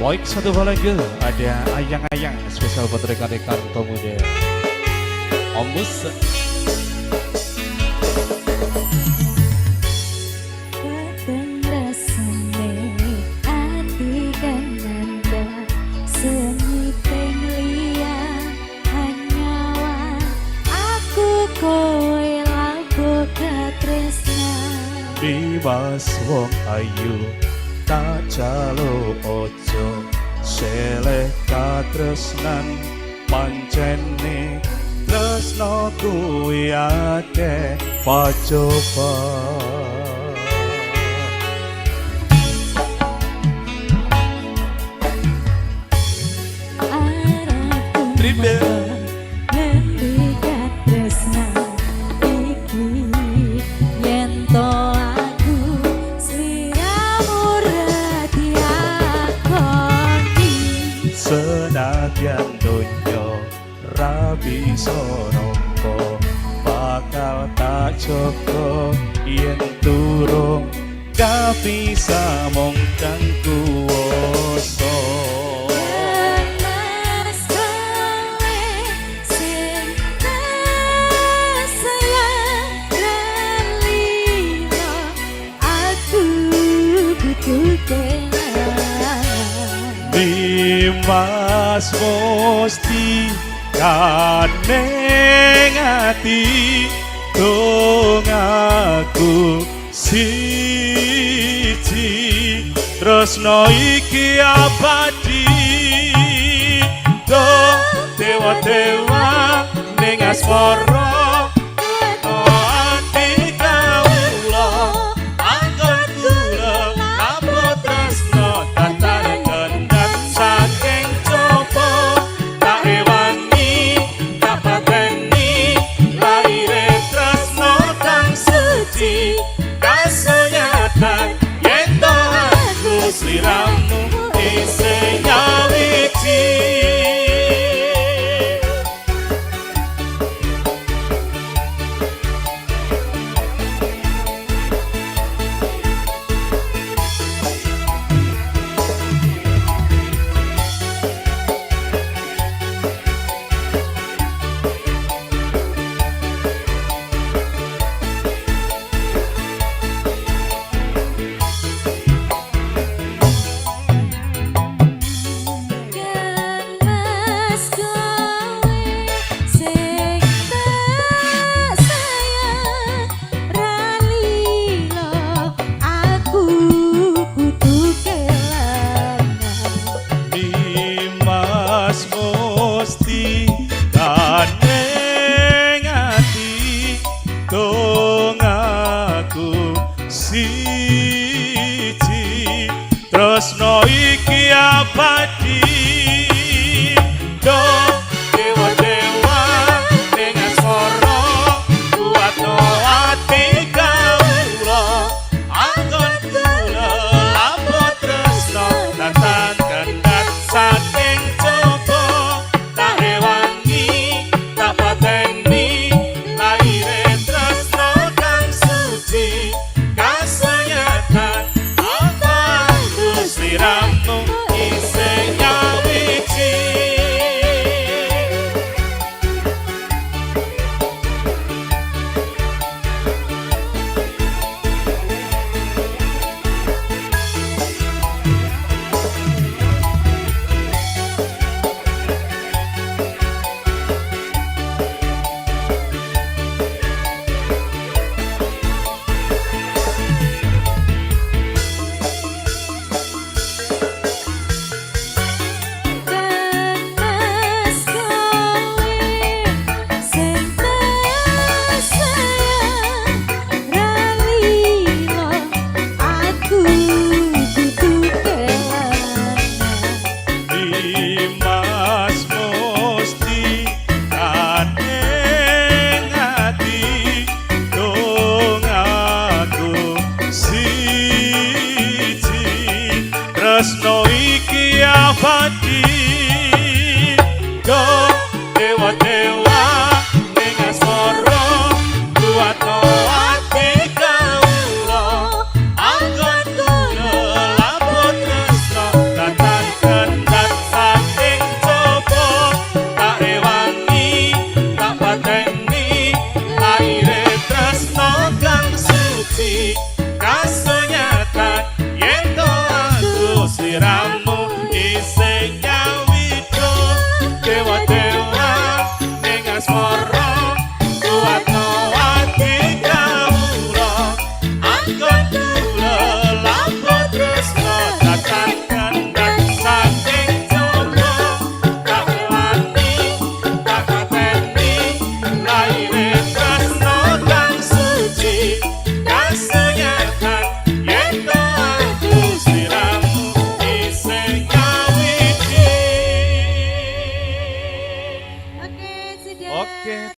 Baik, satu lagi ada ayang-ayang spesial buat rekan-rekan pemuda. Ombus. Peteng rasane ati kananda sengiteng liya hanyawa aku kowe lapo katresnan. Dimas wong ayu tak jaluk ojo seleh katresnan, pancene tresno kuwi akeh pacoba. Arep Tribe. Ngendi katresnan iki yen to aku sliramu ra diakoni. Senadyan donya ra bisa nampa, bakal tak jaga yen turung kabisa mung kang kuwasa. Mas kowe sing tak sayang ra lilo, aku butuh kenangan. Dimas musti kaneng ati dongaku siji, tresno iki abadi do dewa-dewa ning asmara ati kawula anggon kula lapo tresno tatar kendhat saking coba tak ewangi tak pateni laire tresno kang suci kasunyatan yen to aku sliramu isih nyawiji.